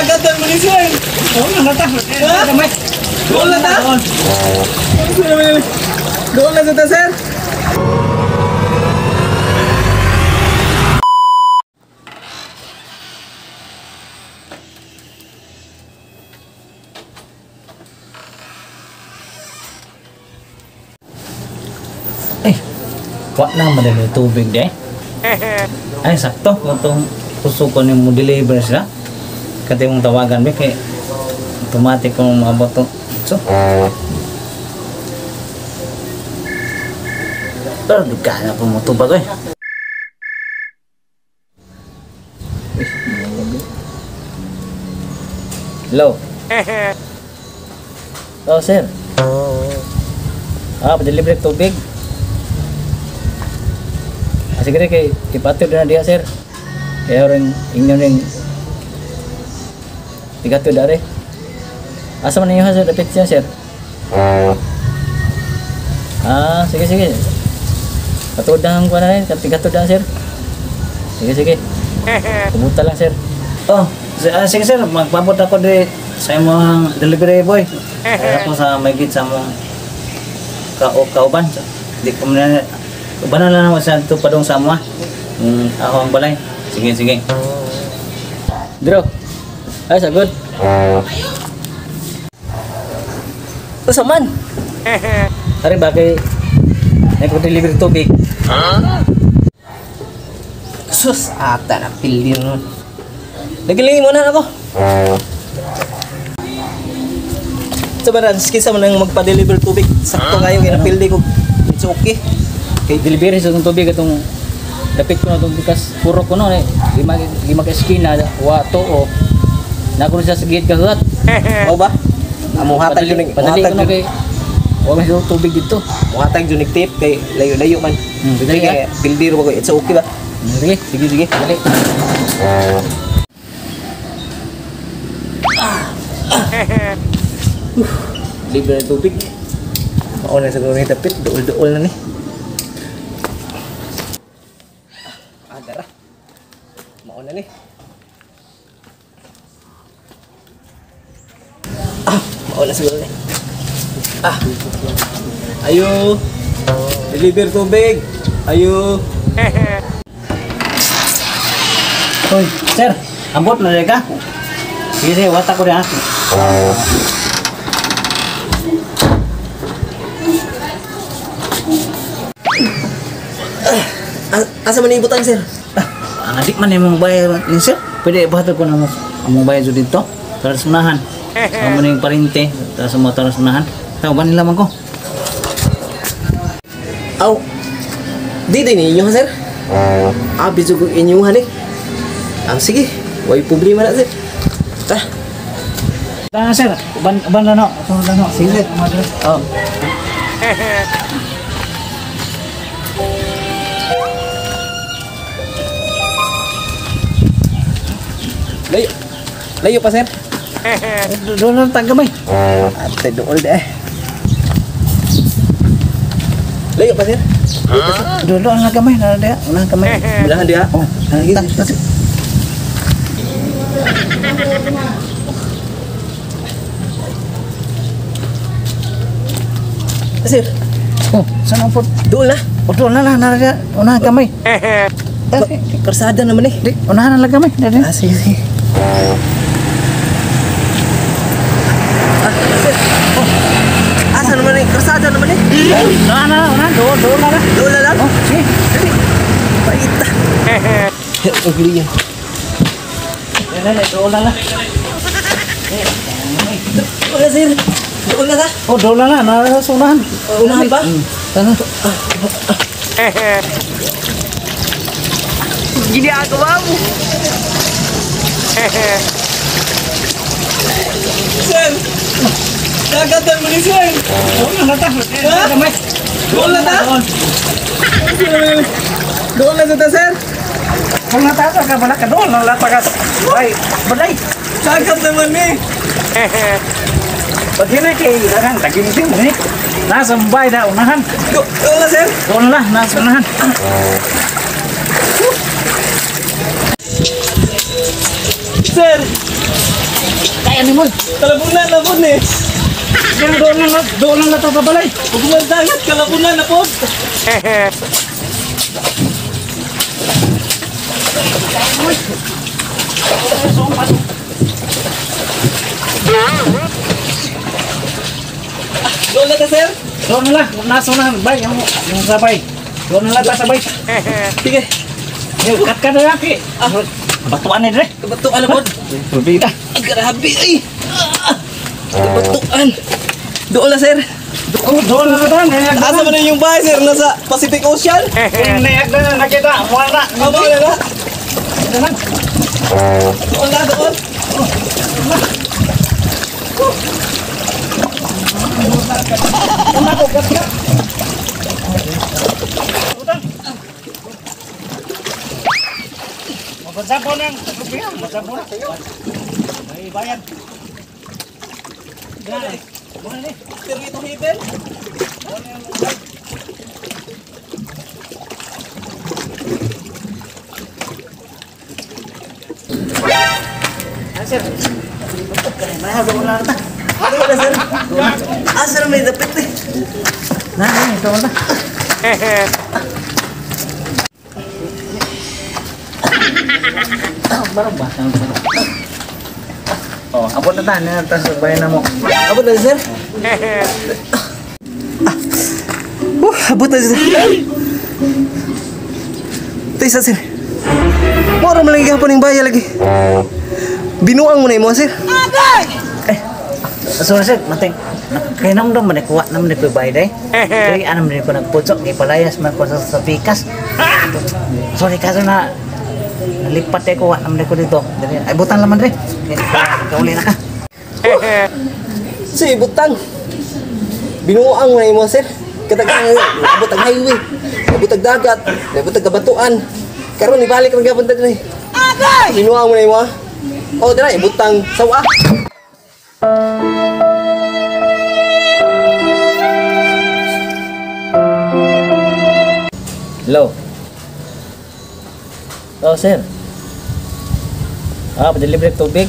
Dagatan mo ni sir. Doon na ta. Doon na ta? Doon na ta, sir. Eh, wa na madali tubig de. Ay, sakto. Kung itong puso ko ni mo deliver sila. Kati mong tawagan be kay automatic kung maabot to. So, pero di ka na po mo tubag eh. Hello. Oh, sir. Ah, pa-deliver tubig. Ah, sige kay ipatid na diha, sir. Kaya rin inyo rin tigatod are. Asa man ninyo ha, sir? Dapit siya, sir. Ah, sige sige. Patudahan ko na rin, tigatod na, sir. Sige sige. Kumuta lang, sir. Oh, sige sir, magpabot ako di sa imong delivery boy. Kaya ako sa may git sa mong kauban. Di ko man uban na lang sa ito padong sa mo. Ako ang balay. Sige sige. Dro. Ay, sagod. Usa man. Ari ba kay nagpo-deliver tubig? Sus, ata na pildi nun. Nagilingin mo na ako. Sa baran, kinsa man ang magpa-deliver tubig. Sakto kayo kay napildi ko. It's okay. Kay delivery sa itong tubig itong dapit ko na itong bikas puro ko no eh. Lima ka eskina wa to o. Nakuno siya sa gate kahuat. Mao ba? Amo hatag jud ning Padali ko na kay wa man siya tubig dito. Muhatag jud ning tip kay layo-layo man. Dali Kay pildi ra ba ko. It's okay ba? Sige, Sige sige. dali. Libre na tubig. Mao na siguro ni dapit, duol-duol na ni. Ah, dara. Mao na ni. Ah, mao na siguro ni. Ah. Ayo. Deliver tubig. Ayo. Hoy, sir, ambot na rin ka? Sige, sige, wata ko rin ha. Asa man ibutan, sir? Ah, ang adik man imong bayad ni sir. Pwede ibuhat ko na mo among bayad jud dito. Tara sa unahan. Amo ning parente, tara sa mo tara sa unahan. Taw ba nila man ko? Aw. Di din inyo, sir. Ah, biso ko inyo han eh. Ah, sige. Way problema na, sir. Tara. Tara sir, uban na no. Sunod na no. Sige, sir. Oh. Layo. Layo pa, sir. Doon na tagamay. Ate, dool de eh. Layo pa, sir. Doon doon na gamay na dia. Unahan gamay. Unahan dia. Oh, Sige, ta, sige. Sir, Oh, saan ang pot? dool na. Oh, doon na lang na dia. Unahan gamay. Karsada naman eh. Di, unahan na lang gamay. Dali. Ah, sige, sige. Ah, sir. Oh. Asa naman eh? Karsada naman eh. Unahan na, unahan. Doon, doon na lang. Dool na lang. Oh, sige. Dali. Paita. Ang gili yan. Dali, dali, doon na lang. Dool na, sir. Dool na ta. Oh, doon na lang. Nasa sa unahan. Unahan ba? Tara. Ginagawa mo. Sir! Dagatan mo ni sir! Doon na ta. Gamay. Doon na ta? Doon na ta, sir? Kung natasa ka pala ka doon, nalata ka. Bay, balay. Dagat naman eh! Pag hini kay daghang taginting mo ni. Nasa bay na unahan. Doon na, sir? Doon na, nasa unahan. Sir! Kaya ni mo. Kalabunan na po ni. Doon lang na sa balay. Huwag dagat, kalabunan na po. Doon na ta, sir? Doon na lang. Nasa na bay yung sabay. Doon na lang ta sabay. Sige. Kat ka na laki. Ah, batuan ni dire. Kabatuan na po. Rubita. Ay, grabe, ay. Ah, kabatuan. Doon na, sir. Doon na ta. Asa man yung bahay, sir? Nasa Pacific Ocean? Nayag na nakita. Wala. Aba, wala na. Doon na. Doon na, doon. Magsabo nang rupiya, magsabo na. May bayad. Boleh. Sir, dito heaven. Ah, sir. May doon na ta. Doon na, sir. Ah, sir, may dapit eh. Na, doon na. Barang ba? Oh, abot na ta, na ta sa bayan na mo. Abot na, sir. Abot na, sir. Ito isa, sir. Mora man lagi gahapon yung bahay lagi. Binuang mo na imo, sir. So sir, mating kay nam dong man kuha nam ni ko bayad eh. Kay anam ni ko nagputsok kay palayas man ko sa pikas. Sorry kaso na nalipat eh ko nam ni ko dito. Ay butan laman dre. Kauli na ka. Si butang. Binuang mo na imo, sir. Katagang abot ang highway, abot ang dagat, abot ang kabatuan. Karon ibalik ra gapon ta diri. Binuang mo na imo. Ah. Oh, dira ibutang sawa. Hello. Oh, sir. Ah, pa-deliver tubig.